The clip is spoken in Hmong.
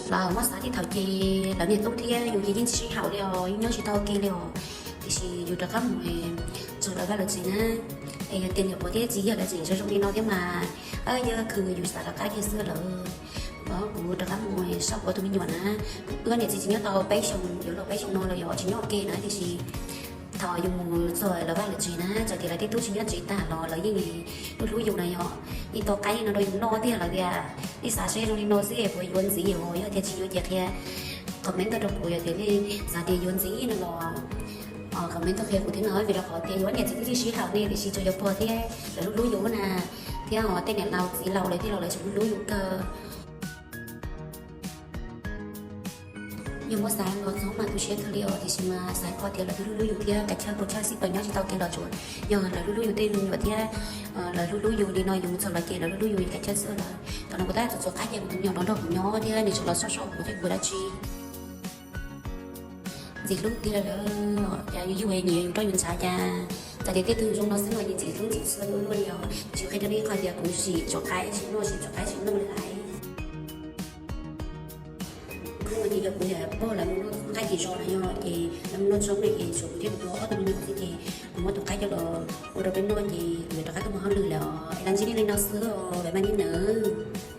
Lawv muab xav tib thaum ces lawv niam tub thiab yus ces yeej tsis sib haum li os, yeej nyob tsis tau ua ke li os. Tiam sis yus rov qab mus txog lawv vaj lawv tsev na, es yog tias niam puav thiab txiv yawg lawv tseem zoo zoo li no thiab mas, yog khwv yus xav rov qab kiag xwb lawm. Kuv rov qab mus sab puav tus me nyuam na, wb niam txiv tsis nyob tau peb xyoos, yuav luag peb xyoos no lawm, yog tsis nyob ua ke na, tiam sis thaum yus mus txog lawv vaj lawv tsev na, txawm tias lawv tej tub tsis nyob tsev tag los lawv yeej hlub hlub yus na yog, yeej tau qaib no rau yus noj tiag lawm tias. Nej xav saib zoo li no xwb puas yuav ntxiv os? Yog tias tsis yuav ces qhia comment tuaj rau kuv, yog tias nej xav tias yuav ntxiv no los comment tuaj qhia kuv thiab no, vim rau qhov tias yus niam txiv twb tsis sib haum ne, tiam sis tsuas yog pog thiab lawv hlub hlub yus na, thiab tej niam laus txiv laus lawv tij laug lawv tseem hlub hlub yus kawg. Yog muab xav los txog mas tu siab kawg li os, tiam sis mas xav koj tias lawv twb hlub hlub yus thiab kav chawj puas chawj xij peem nyob tsis tau kiag los tsuas yog lawv hlub hlub yus tej me nyuam thiab lawv hlub hlub yus li no, yus mus txog lawv ces lawv hlub hlub yus kav chawj xwb lawm. Tam no kuv tab txhua txhua qab ces kuv tus me nyuam no nrog kuv nyob thiab nws tsuas los soj soj kuv thiab kuv dab tsi. Ntxim hlub tiag lawm, cas yus yug nyiam yus rau yus ntxhais cas, txawm tias tej tug zoo no xwb mas yeej ntxim hlub ntxim txhua luaj li os. Tsis qhia rau nej qhov tias kuv sim tsuam qaib sim noj, sim tsuam qaib sim noj li lawm. Hnub no ces yog kuv niam pog lawv mus noj qaib tim zos na yog, ces lawv mus noj tshoob na ces tshuav kuv thiab kuv tus ob tug me nyuam xwb ces kuv muab tus qaib coj los ua rau peb noj ces kuv yuav rov qab tuaj mus hauj lwm lawm os. Es los ntsib nej li no xwb os, bye bye nej nawb.